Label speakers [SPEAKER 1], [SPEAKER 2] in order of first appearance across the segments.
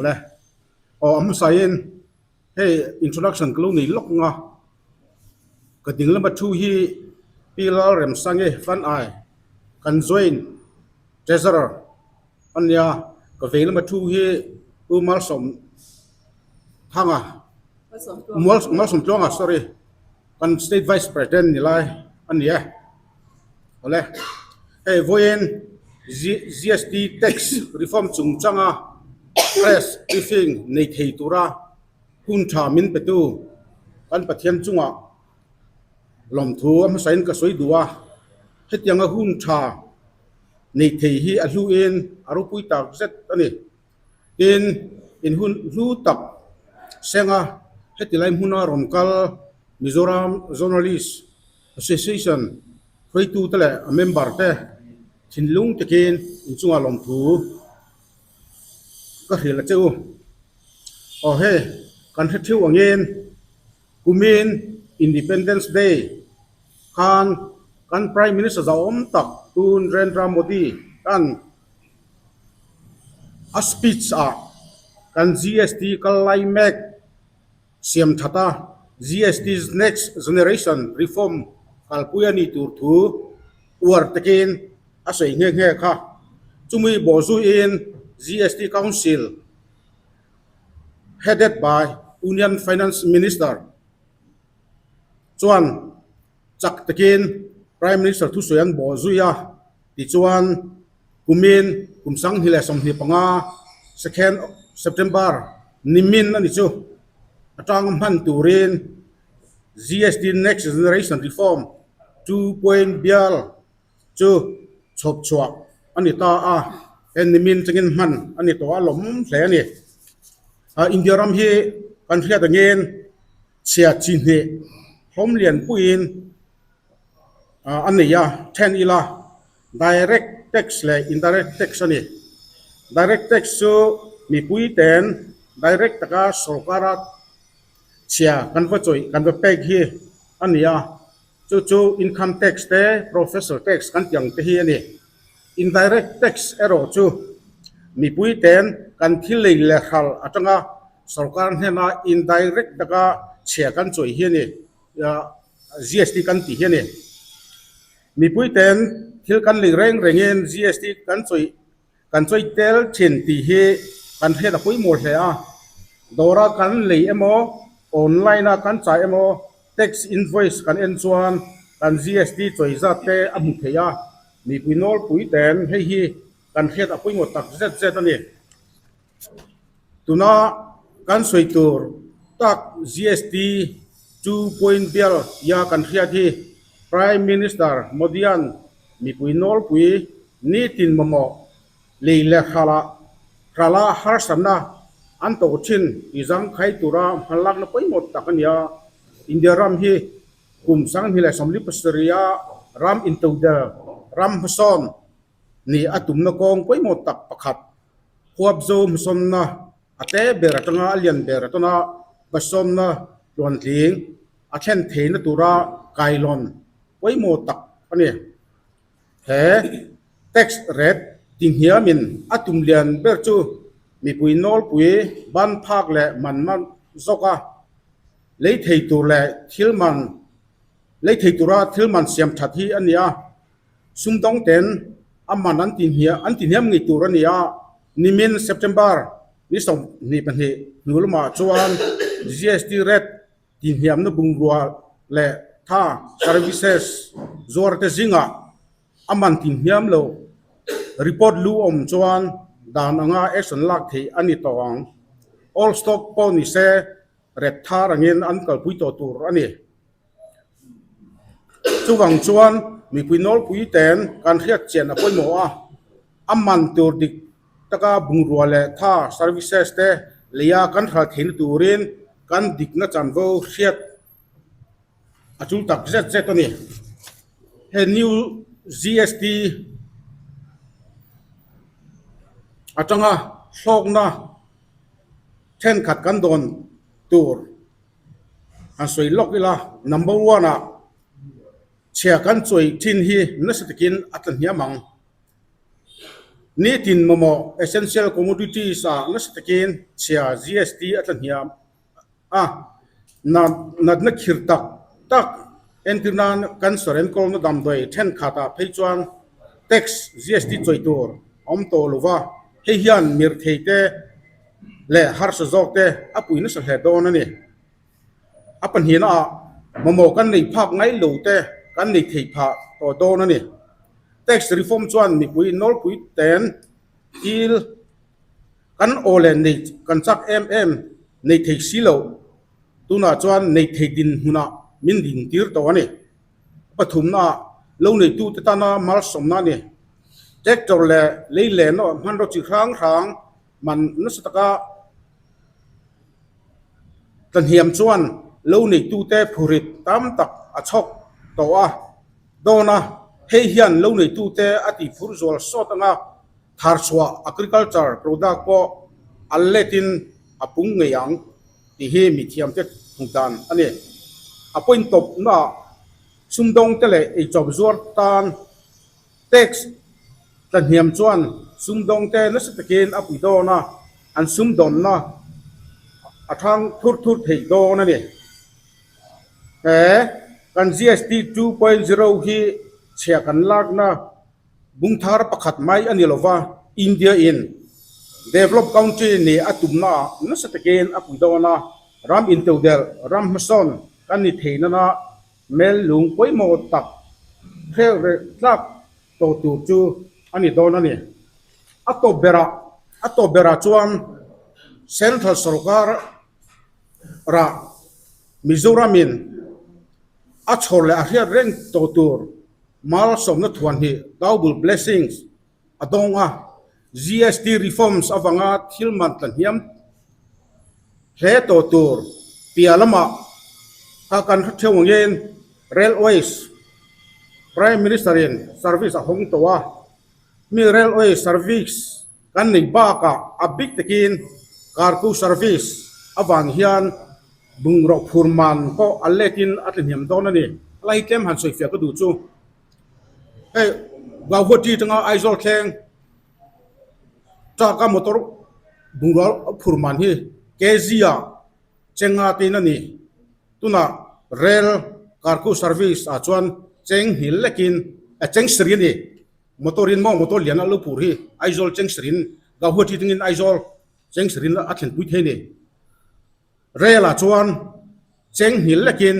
[SPEAKER 1] Awle. Aw a hmasain hei introduction ka lo nei lawk nga ka ding lama thu hi Pi Lalremsangi Fan Ai kan join treasurer a nia ka vei lama thu hi Pu Malsawm Thanga Malsawm Tluanga sorry kan state vice president ni lai a ni e. Awle hei vawiin GST tax reform chungchanga press briefing nei thei tura hun tha min petu kan Pathian chungah lawmthu a hmasain ka sawi duh a, hetianga hun tha nei thei hi a hluin a ropui tak zet a ni. Tin, in hun hlu tak senga heti lai hmuna rawn kal Mizoram Journalist Association hruaitute leh a member te thinlung takin inchungah lawmthu ka hrilh a che u. Aw hei, kan hre theuh angin kumin Independence Day khan kan Prime Minister zahawm tak Pu Narendra Modi khan a speech ah kan GST kal lai mek siam that a, GST's Next Generation Reform kalpui a nih tur thu uar takin a sawi nghe nghe kha. Chumi bawhzuiin GST Council headed by Union Finance Minister chuan chak takin Prime Minister thusawi an bawhzui a, tichuan Kumin kum 2025 second September nimin a ni chu atang hman turin GST Next Generation Reform 2 point bial chu chhawp chhuah a ni ta a, he nimin changin hman a ni tawh a lawm hle a ni. India ram hi kan hriat angin chhia chi hnih hlawm lian puiin a nei a, then ila. Direct tax leh indirect tax a ni. Direct tax chu mipui ten direct taka sorkara chhia kan va chawih kan va pek hi a ni a, chu chu income tax te professional tax kan tih ang te hi a ni. Indirect tax erawh chu mipui ten kan thil lei leh hral atanga sorkar hnena indirect taka chhia kan chawih hi a ni, GST kan tih hi a ni. Mipui ten thil kan lei reng rengin GST kan chawi kan chawi tel thin tih hi kan hriat a pawimawh hle a. Dawra kan lei emaw, online a kan chah emaw tax invoice kan en chuan kan GST chawi zat te a hmu thei a. Mipui nawlpui ten hei hi kan hriat a pawimawh tak zet zet a ni. Tuna kan sawi tur tak GST 2 point bial ya kan hriat hi Prime Minister Modi-a'n mipui nawlpui nitin mamawh lei leh hralah hrala harsatna an to thin ti zangkhai tura hmalakna pawimawh tak a ni a. India ram hi kum 2027-a ram intodel ram hmasawn nih a tumna kawng pawimawh tak pakhat Huapzo hmasawnna a te ber atanga a lian ber atana hmasawnna tluantling a thlen theihna tura kailawn pawimawh tak a ni. He tax rate tihniamin a tum lian ber chu mipui nawlpui ban phak leh man man zawka lei thei tur leh thil man lei thei tura thil man siam that hi a ni a. Sumdawng ten a man an ti hniam an ti hniam ngei tur a ni a, nimin September ni 22 hnu lamah chuan GST rate ti hniamna bungrua leh tha services zuar te zingah a man ti hniam lo report lu awm chuan dan anga action lak theih a ni tawh ang. All stock pawh ni se rate thar angin an kalpui tawh tur a ni. Chuvang chuan mipui nawlpui ten kan hriat chian a pawimawh a, a man tur dik taka bungrua leh tha services te leia kan hral theihna turin kan dikna chanvo hriat a tul tak zet zet a ni. He new GST atanga hlawkna thenkhat kan dawn tur Han sawi lawk ila, number one ah chhia kan chawi thin hi nasa takin a tla hniam ang. Nitin mamawh, essential commodities, ah nasa takin chhia GST a tla hniam a, natna khir tak tak entir nan cancer enkawlna damdawi thenkhatah phei chuan tax GST chawi tur a awm tawh lo va, hei hian mirtheite leh harsa zawkte a pui nasa hle dawn a ni. A pahnihnaah mamawh kan nei phak ngai lo te kan nei thei phah tawh dawn a ni. Tax reform chuan mipui nawlpui ten thil kan aw leh nei kan chak em em nei thei si lo tunah chuan nei thei dinhmunah min dintir tawh a ni. A pathumnaah lo neitute tana malsawmna a ni. Tractor leh lei lehna hmanraw chi hrang hrang man nasa taka Tlahniam chuan lo neitute phurit tam tak a chhawk tawh a dawn a, hei hian lo neitute a tihphur zual sawt anga tharchhuah agriculture product pawh a letin a pung ngei ang tih hi mithiamte hmuh dan a ni. A point tawpnaah sumdawngte leh eichawp zuar tan Tax tlahniam chuan sumdawngte nasa takin a pui dawn a, an sumdawnna a thang thur thur thei dawn a ni. He kan GST 2.0 hi chhia kan lakna bungthar pakhat mai a ni lova, India in develop country nih a tumnaah nasa takin a pui dawn a, ram intodelh, ram hmasawn kan ni thei nana Mel lung pawimawh tak hrel reh tlak tawh tur chu a ni dawn a ni. A tawp berah a tawp berah chuan Central sorkar rah Mizoramin a chhawr leh a hriat reng tawh tur malsawmna thuan hi Double Blessings a dawng a, GST reforms avanga thil man tla hniam hle tawh tur piah lamah kha kan hre theuh angin Railways Prime Minister in service a hawng tawh a, mi Railway service kan nei bakah a bik takin cargo service avang hian bungraw phur man pawh a letin a tla hniam dawn a ni. Lai tlem han sawifiah ka duh chu. Hei Guwahati atanga Aizawl thleng truck a motor bungrua a phur man hi kg ah chenga tiin a ni. Tunah rail cargo service ah chuan cheng hnih lekin cheng sarih a ni. Motor in maw motor lian a lo phur hi Aizawl cheng sarih in Guwahati atangin Aizawl cheng sarih in a thlenpui thei a ni. Rail ah chuan cheng hnih lekin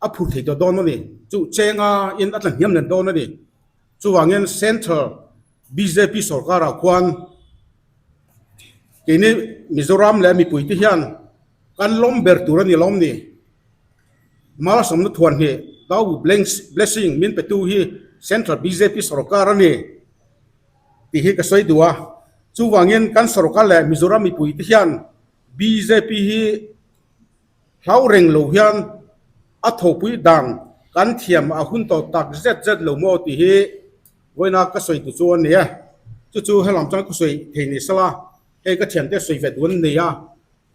[SPEAKER 1] a phur thei tawh dawn a ni. Chu chenga in a tla hniam nen dawn a ni. Chuvangin Central bjp sorkarah khuan keini Mizoram leh mipuite hian kan lawm ber tur a ni lawm ni. Malsawmna thuan hi Dau Blessing min petu hi Central bjp sorkar a ni tih hi ka sawi duh a. Chuvangin kan sorkar leh Mizoram mipuite hian bjp hi Hlau reng lo hian a thawhpui dan kan thiam a hun tawh tak zet zet lo maw tih hi vawiina ka sawi tu chu a ni e. Chu chu helam chuan ka sawi thei ni sela, hei ka thiante sawi ve duh an nei a,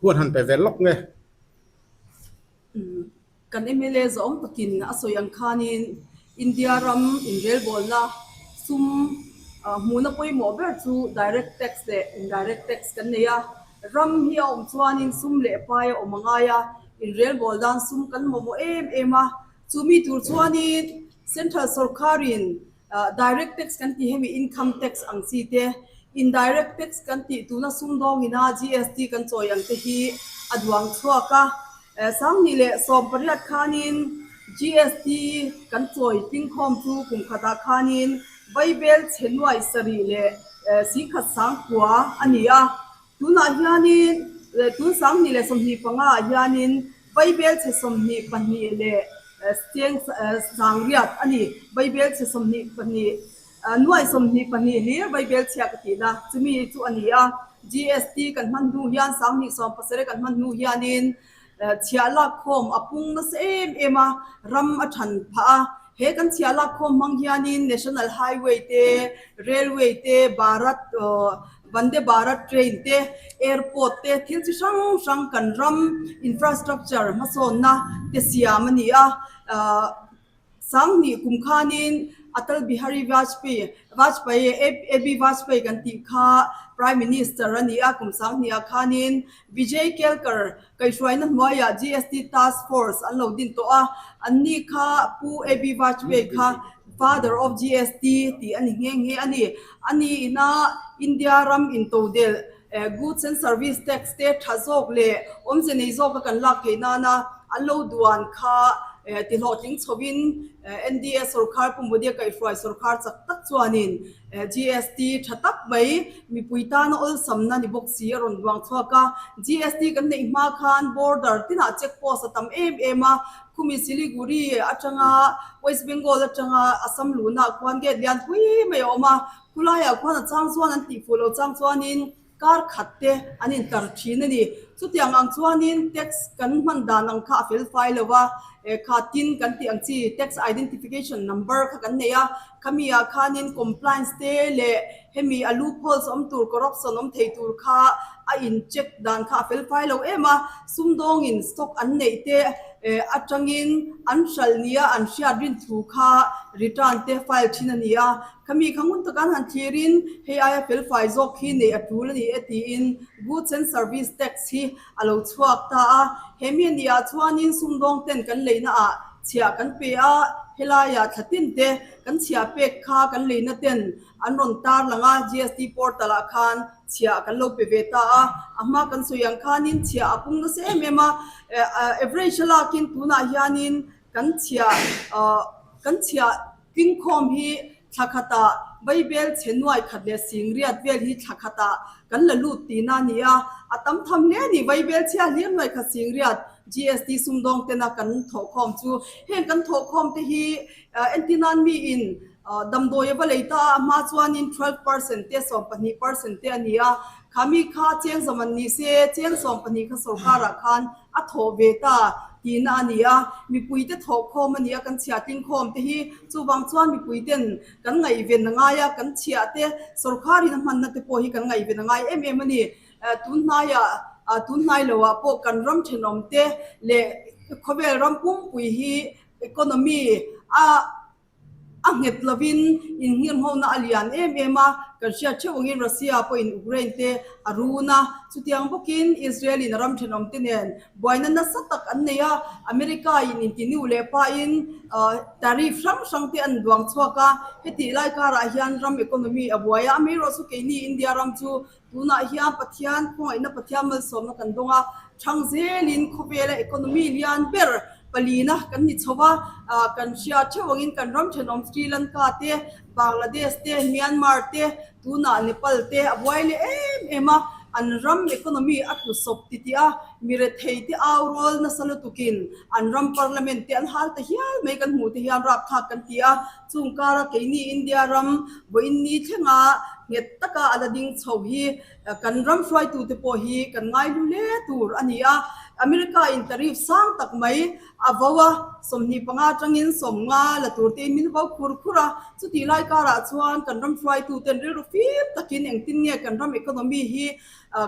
[SPEAKER 1] huan han pe ve lawk nge.
[SPEAKER 2] Kan mla zawng takin a sawi ang khanin India ram inrelbawlna sum hmuhna pawimawh ber chu direct tax leh indirect tax kan nei a. Ram hi a awm chuanin sum leh pai a awm a ngai a, inrelbawl dan sum kan mamawh em em a. Chumi tur chuanin Central sawrkharin direct tax kan tih hemi income tax ang chi te, indirect tax kan tih tuna sumdawngina GST kan chawi ang te hi a duang chhuak a. Sanghnih leh 18 khanin GST kan chawi tlingkhawm chu kum khatah khanin Vaibel chhe nuai sarih leh singkhat sangkua a ni a. Tunah hianin tun 2025 ah hianin Vaibel chhe 22 leh cheng sangriat a ni. Vaibel chhe 22 Nuai 22 hlir Vaibel chhia ka tihna chumi chu a ni a. GST kan hman hnu hian 2017 kan hman hnu hianin chhiah lakkhawm a pung nasa em em a, ram a than phah a. He kan chhiah lakkhawm hmang hianin National Highway te, Railway te, Bharat Vande Bharat Train te, Airport te thil chi hrang hrang kan ram infrastructure hmasawnna te siam a ni a. 2000 kum khanin Atal Bihari Vajpayee, Vajpayee, AB Vajpayee kan tih kha Prime Minister a ni a, kum sanghnih ah khanin Vijay Kelkar kaihhruaina hnuaiah GST Task Force an lo din tawh a, anni kha Pu AB Vajpayee kha Father of GST tih a ni nghe nghe a ni. A ni ina India ram intodelh Goods and Service Tax te tha zawk leh awmze nei zawka kan lak theih nana an lo duan kha tihlawhtling chhovin NDA sorkar Pu Modi-a kaihhruai sorkar chak tak chuanin GST tha tak mai mipui tana awlsamna ni bawk si a rawn duang chhuak a. GST kan neih hma khan border tinah check post a tam em em a, khumi Siliguri atanga West Bengal atanga Assam luhna khuan gate lian pui mai a awm a, Khulaiah khuan a chang chuan an tihfuh lo chang chuanin kar khat te an intar thin a ni. Chutiang ang chuanin tax kan hman dan ang kha a fel fai lo a, kha tin kan tih ang chi tax identification number kha kan nei a, khami ah khanin compliance te leh hemi a loopholes awm tur corruption awm thei tur kha a in check dan kha a fel fai lo em a, sumdawngin stock an neih te atangin an hralh nia an hriat rin thu kha return te file thin a ni a. Khami kha ngun taka an han thlirin hei aia felfai zawk hi neih a tul a ni e tiin Goods and Service Tax hi a lo chhuak ta a. He mi a nih ah chuanin sumdawng ten kan leina ah chhiah kan pe a, helaiah thla tin te kan chhiah pek kha kan leina ten an rawn tar lang a, GST portal ah khan chhiah kan lo pe ve ta a. A hma kan sawi ang khanin chhiah a pung nasa em em a, average a lakin tunah hianin kan chhiah kan chhiah Tlingkhawm hi thla khatah Vaibel chhe nuai khat leh singriat vel hi thla khatah kan la lut tihna a ni a, a tam tham hle a ni. Vaibel chhia hlir nuai khat singriat GST sumdawng tena kan thawhkhawm chu heng kan thawhkhawm te hi entirnan miin damdawi a va lei ta a, a hma chuanin 12 percent te 12 percent te a ni a, kha mi kha cheng zaman ni se cheng 12 kha sorkarah khan a thawh ve ta tihna a ni a, mipuite thawhkhawm a ni a, kan chhiah tlingkhawm te hi chuvang chuan mipuiten kan ngaihven a ngai a, kan chhiah te sorkarin a hmanna te pawh hi kan ngaihven a ngai em em a ni. Tun hnaiah, tun hnai loah pawh kan ram thenawm te leh khawvel ram pumpui hi economy a A nghet lovin inngirhngawhna a lian em em a, kan hriat theuh angin Russia pawhin Ukraine te a run a, chutiang bawkin Israel in a ram thenawm te nen buaina nasa tak an nei a, America in intiniu leh pahin tariff hrang hrang te an duang chhuak a, hetih lai karah hian ram economy a buai a, amaherawhchu keini India ram chu Tunah hian Pathian khawngaihna Pathian malsawmna kan dawng a, thang zelin khawvela economy lian ber palina kan ni chho a, kan hria theuh angin kan ram thenawm Sri Lanka te, Bangladesh te, Myanmar te, tunah Nepal te a buai leh em em a, an ram economy a tlu sawp titih a, mi rethei te au rawl nasa lutukin an ram parliament te an hal ta hial mai kan hmuh te hian rapthlak kan ti a. Chung kara keini India ram vawiinni thlenga nghet taka a la ding chho hi kan ram hruaitute pawh hi kan ngaihlu hle tur a ni a. America in tariff sang tak mai a vo a, 25 atangin 50 la tur tein min vo khur khur a. Chutih lai karah chuan kan ram hruaituten rilru fim takin engtin nge kan ram economy hi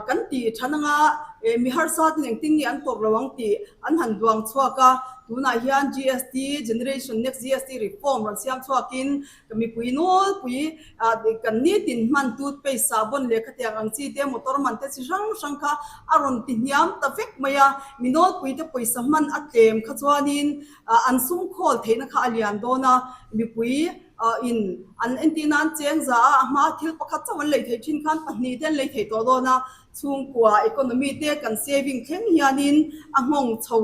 [SPEAKER 2] Kan tih than anga mi harsa ten engtin nge an tawrh lo ang tih an han duang chhuak a, tunah hian GST, Generation Next GST Reform rawn siam chhuakin ka mipui nawlpui kan nitin hman toothpaste, sahbawn leh khatiang ang chi te, motor man te chi hrang hrang kha a rawn ti hniam ta vek mai a, mi nawlpui te pawisa hman a tlem kha chuanin an sum khawl theihna kha a lian dawn a, mipui In an entir nan cheng za a, a hma thil pakhat chauh an lei theih thin khan pahnih te an lei thei tawh dawn a, chhungkua economy te kan saving thleng hianin a nghawng chho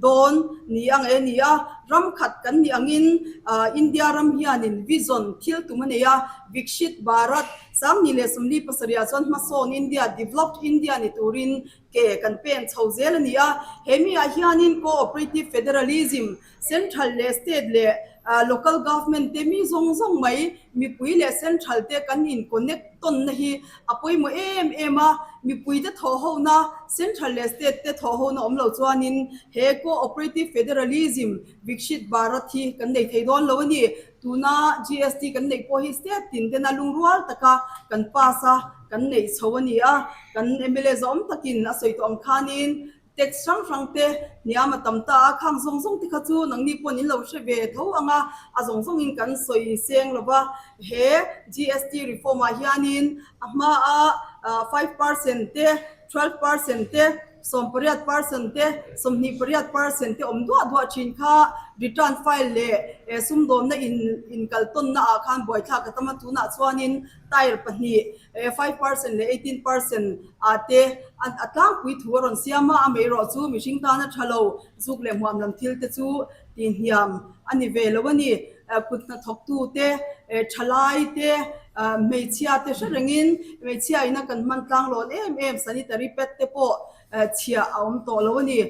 [SPEAKER 2] dawn ni ang e ni a, ram khat kan nih angin India ram hianin vision thil tum a nei a, Vikshit Bharat 2047 ah chuan hmasawn India, Developed India ni turin ke kan pen chho zel a ni a, he mi ah hianin Co-operative Federalism Central leh State leh Local Government te mi zawng zawng mai mipui leh Central te kan in connect tawnna hi a pawimawh em em a, mipui te thawh hona Central leh State te thawh hona awm lo chuanin he Co-operative Federalism Vikshit Bharat hi kan nei thei dawn lo a ni. Tuna GST kan neih pawh hi State tin tena lungrual taka kan pass a kan neih chho a ni a, kan mla zawm takin a sawi tawh ang khanin. Tax hrang hrang te hniam a tam ta a, khang zawng zawng te kha chu nangni pawh in lo hre ve tho ang a, a zawng zawngin kan sawi seng lo va. He GST reform ah hianin a hmaa 5% te, 12% te, 18% te, 28% te awm duah duah thin kha return file leh sumdawnna in inkaltawnna ah khan buaithlak a tam a, tunah chuanin tyre pahnih 5% leh 18% ah te a tlangpui thu a rawn siam a, amaherawh chu mihring tana tha lo zuk leh hmuam lam thil te chu tihhniam a ni ve lo a ni. Kut hnathawktu te, thalai te, hmeichhia te hre rengin hmeichhia ina kan hman tlanglawn em em sanitary pad te pawh chhiah a awm tawh lo a ni.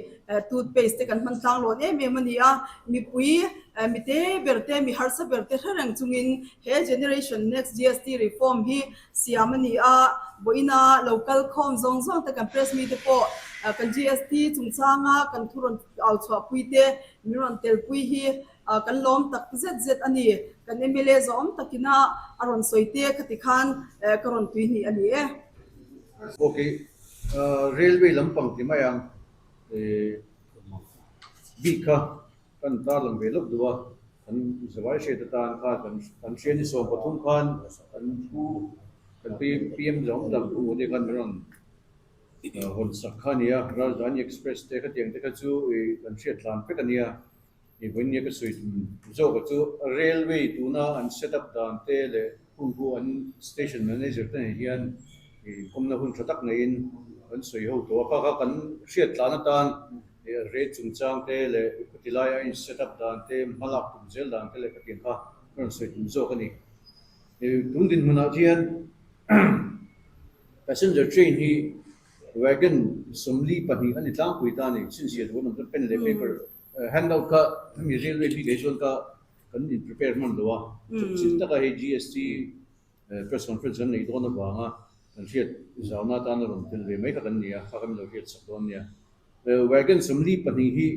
[SPEAKER 2] Toothpaste te kan hman tlanglawn em em a ni a, mipui mite ber te, mi harsa ber te hre reng chungin he Generation Next GST reform hi siam a ni a, vawiina lo kal khawm zawng zawng te kan press mite pawh kan GST chungchanga kan thu rawn au chhuahpui te min rawn telpui hi kan lawm tak zet zet a ni. Kan mla zawm takina a rawn sawi te khati khan ka rawn tui hnih a ni e.
[SPEAKER 3] Ok, railway lampang ti mai ang bik kha kan tarlang ve lawk duh a, kan zavai hriat atan khan kan hria ni 13 khan kan pu kan PM zawng tak Pu Modi khan min rawn hawn sak kha a ni a, Rajdhani Express te khatiang te kha chu kan hriat tlan vek a nia. I vawiin nge ka sawi tum zawk chu railway tuna an set up dan te leh hun hu an station manager te nen hian inkawmna hun tha tak neiin kan sawi ho tawh a, kha kha kan hriat tlan atan rate chungchang te leh khawti laia a in set up dan te hmalak tum zel dan te leh khatiang kha ka rawn sawi tum zawk a ni. Tun dinhmunah hian passenger train hi wagon 42 a ni tlangpui ta a ni, chhinchhiah duh an awm chuan pen leh paper Handout kha hemi railway bik ah hi chuan ka kan in prepare hman lo a, chawpchilh taka hei GST press conference kan neih dawn avanga kan hriat zauna atana rawn tel ve mai kha kan ni a, kha kan lo hriat sak dawn nia. Wagon 42 hi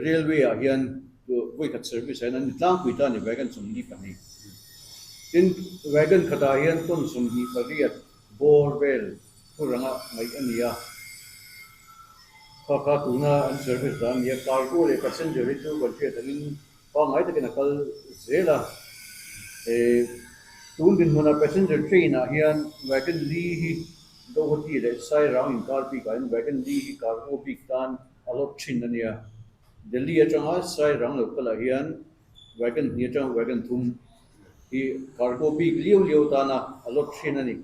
[SPEAKER 3] railway ah hian vawikhat service ah hian an ni tlangpui ta a ni wagon 42. Tin, wagon khatah hian ton 28 bawr vel Thu ranga ngaih a ni a, kha kha tuna an service dan a ni a, cargo leh passenger hi chu kan hriat angin pangngai takin a kal zel a, tun dinhmunah passenger train ah hian wagon li hi Guwahati leh Sairang inkar bikah hian wagon li hi cargo bik tan a lawt thin a nia, Delhi atanga Sairang lo kalah hian wagon hnih atanga wagon thum hi cargo bik liau liau tana a lawt thin a ni.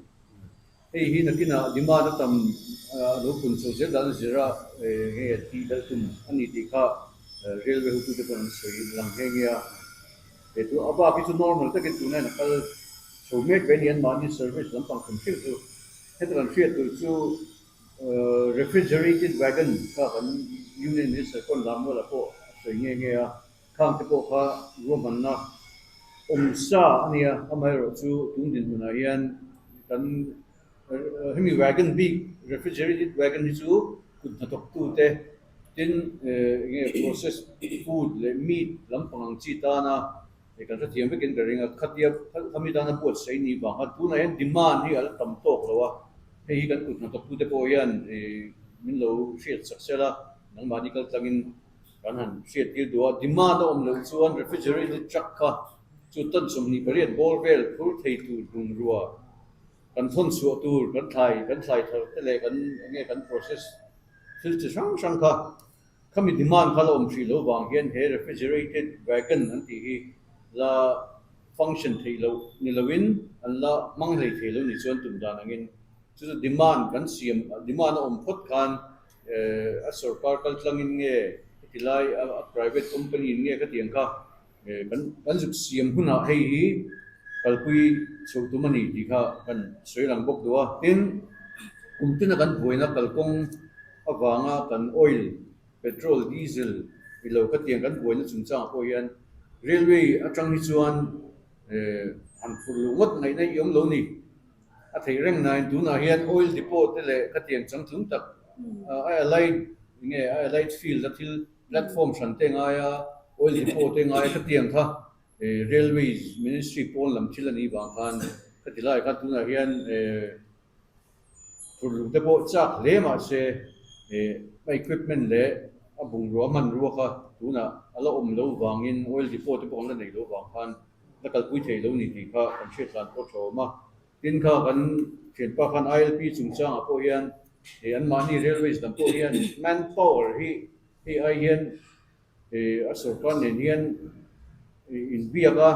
[SPEAKER 3] Hei hi nakinah demand a tam a lo pun chho zel dan a zir a, hei a tih belh tum a ni tih kha railway hotute pawn an sawi lang nghe nghe a. He tu a bak hi chu normal takin tunah hian a kal chho mek ve a ni, anmahni service lampang hrim hrim chu. Heta kan hriat tur chu refrigerated wagon kha kan Union Minister pawn Lammuala pawh a sawi nghe nghe a. Khang te pawh kha ruahmanna awm sa a nia, amaherawh chu tun dinhmunah hian kan hemi wagon bik refrigerated wagon hi chu kut hnathawktu te tin enge process food leh meat lampang ang chi tana kan hrethiam vekin ka ring a, khatia khami tana buatsaih ni vang khan tunah hian demand hi a la tam tawk lo a, hei hi kan kut hnathawktu te pawh hian min lo hriat sak sel a, nangmahni kal tlangin Kan han hriat tir duh a, demand a awm loh chuan refrigerated truck kha chu ton 28 bawr vel phur thei tur bungrua kan thawn chhuah tur, kan thlai kan thlai thar te leh kan enge kan process thil chi hrang hrang kha khami demand kha la awm hrih loh vang hian he refrigerated wagon an tih hi la function theih loh ni loin an la hmang hlei thei lo ni chuan tum dan angin chu chu demand kan siam demand a awm phawt khan A sorkar kal tlangin nge heti lai a private company in nge ka tih ang kha kan kan zuk siam hunah hei hi kalpui chhoh tum a ni tih kha kan sawi lang bawk duh a. Tin, kum tina kan buaina kalkawng avanga kan oil, petrol, diesel i lo ka tih ang kan buaina chungchangah pawh hian railway atang hi chuan han phur luh ngawt ngaihna i awm lo ni. A theih reng nain tunah hian oil depot te leh khatiang changtlung tak a allied nge a allied field a thil platform hran te ngai a, oil depot te ngai a khatiang kha railways ministry pawn lam thil a nih vang khan khati lai khan tunah hian phurh luh te pawh chak hle mahse. A equipment leh a bungrua hmanrua kha tunah a la awm lo vangin oil depot te pawh an la neih loh vang khan la kalpui thei lo ni tih kha kan hriat hlan pawh tha awm a. Tin kha kan thianpa khan ILP chungchangah pawh hian anmahni railways lam pawh hian manpower hi hei ai hian a sorkar nen hian inbiak a,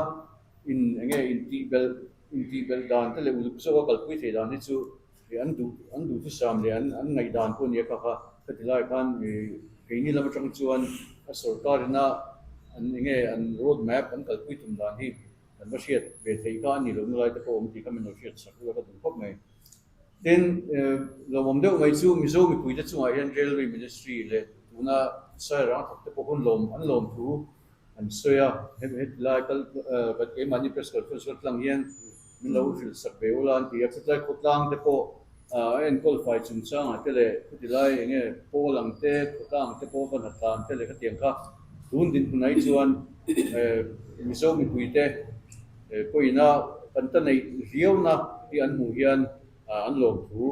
[SPEAKER 3] in eng nge intihbelh intihbelh dan te leh uluk zawka kalpui thei dan hi chu an duh an duhthusam leh an an ngaihdan pawh a ni a kha kha khati lai khan keini lam atang chuan a sorkar ina an eng nge an road map an kalpui tum dan hi kan va hriat ve theih kha a ni lohna lai te pawh awm tih kha min lo hriat sak ula ka duh khawp mai. Tin, lawmawm deuh mai chu Mizo mipuite chungah hian Railway Ministry leh tuna Sairang thawkte pawh hun lawm an lawm thu an sawi a, heti lai kal kan keimahni press conference kal tlang hian min lo hrilh sak ve ula an ti a, chutlai khawtlang te pawh a enkawl fai chungchangah te leh chuti lai eng nge pawl ang te khawtlang te pawh va hnatlan te leh khatiang kha tun dinhmun ah hi chuan Mizo mipuite Pawina kan ta neih riauna hi an hmuh hian an lawm thu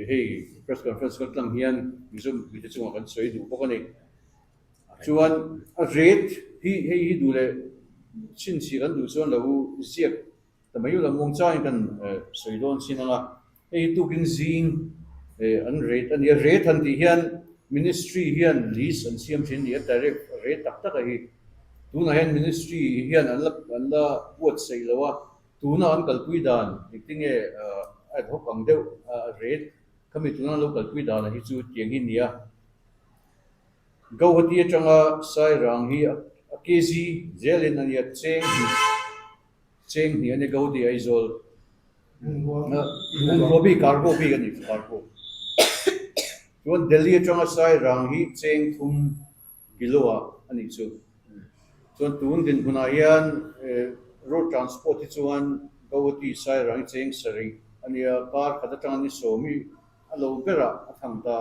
[SPEAKER 3] hei press conference kan tlang hian Mizo mipuite chungah kan sawi duh bawk a ni. Chuan a rate hi hei hi duh leh chhinchhiah kan duh chuan lo ziak ta mai ula muangchangin kan sawi dawn chin ang a. Hei hi tukin zing an rate a ni a, rate han tih hian ministry hian list an siam thin a ni a, direct rate tak tak a hi. Tunah hian ministry hian an la an la buatsaih lo a, tuna an kalpui dan engtinge ad hoc ang deuh a rate khami tuna an lo kalpui dan a hi chu tiang hi a ni a. Gauhati atanga Sairang hi a kg zelin a nia cheng hnih cheng hnih a ni Gauhati Aizawl. Bungrua bik cargo bik a ni cargo. Chuan Delhi atanga Sairang hi cheng thum kilo ah a nih chu. Chuan tun dinhmunah hian road transport hi chuan Guwahati Sairang hi cheng sarih a nia, kar khat atanga ni sawmi a lo berah a thang ta.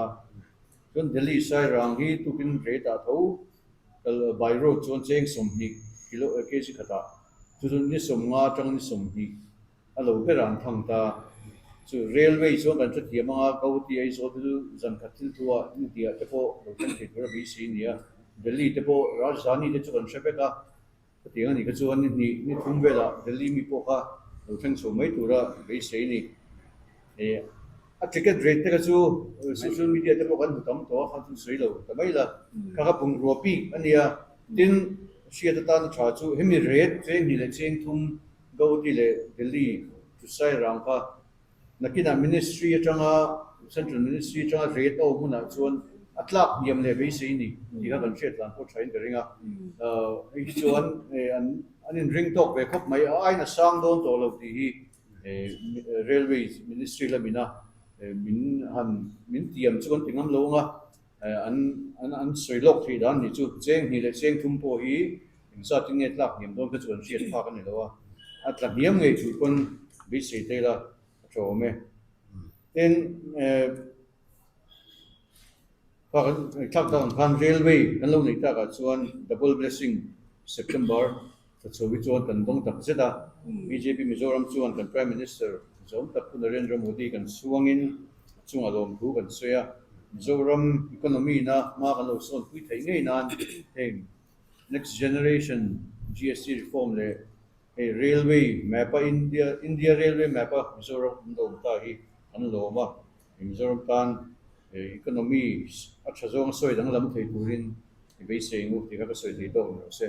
[SPEAKER 3] Chuan Delhi Sairang hi tukin rate ah tho kal by road chuan cheng 20 kilo kg khatah chu chu ni 50 atanga ni 20 A lo ber an thang ta. Chu railway chuan kan hrethiam anga Guwahati Aizawl te chu zan khat thil thu ah India te pawh lo thleng thei tur a beisei a ni a. Delhi te pawh Rajdhani te chu kan hre vek a. Khatiang a nih kha chuan ni hnih ni thum velah Delhi mi pawh kha lo thleng chho mai tura beisei a ni. A ticket rate te kha chu social media te pawh kan hmu tam tawh a, kha chu sawi lo ta mai la. Kha kha bungrua bik a nia. Tin, hriat atana tha chu hemi rate cheng hnih leh cheng thum Guwahati leh Delhi chu Sairang kha nakinah Ministry atanga Central Ministry atanga rate a awm hunah chuan a tlak hniam leh beisei a ni tih kha kan hriat dan pawh thain ka ring a. Hei hi chuan an inring tawk ve khawp mai, a aiin a sang dawn tawh lo tih hi Railway Ministry lamina min han min tiam chu kan ti ngam lo ang a, an an sawi lawk theih dan nih chu cheng hnih leh cheng thum pawh hi Engzat in nge tlak hniam dawn kha chu kan hriat phak a ni lo a, a tla hniam ngei tur pawn beisei te ila a tha awm e. Tin, kha kan thlak tak ang khan railway kan lo neih takah chuan double blessing September thla chho hi chuan kan dawng tak zet a, bjp Mizoram chuan kan Prime Minister zawm tak Pu Narendra Modi kan chhuangin a chungah lawmthu kan sawi a, Mizoram economy na hma kan lo sawnpui theih ngei nan heng Next Generation GST Reform leh hei Railway Map a India India Railway Map a Mizoram an lo awm ta hi an lawm a, Mizoram tan economy a tha zawng a sawi danglam thei turin i beisei ngu tih kha ka sawi thei tawk ni rawh se.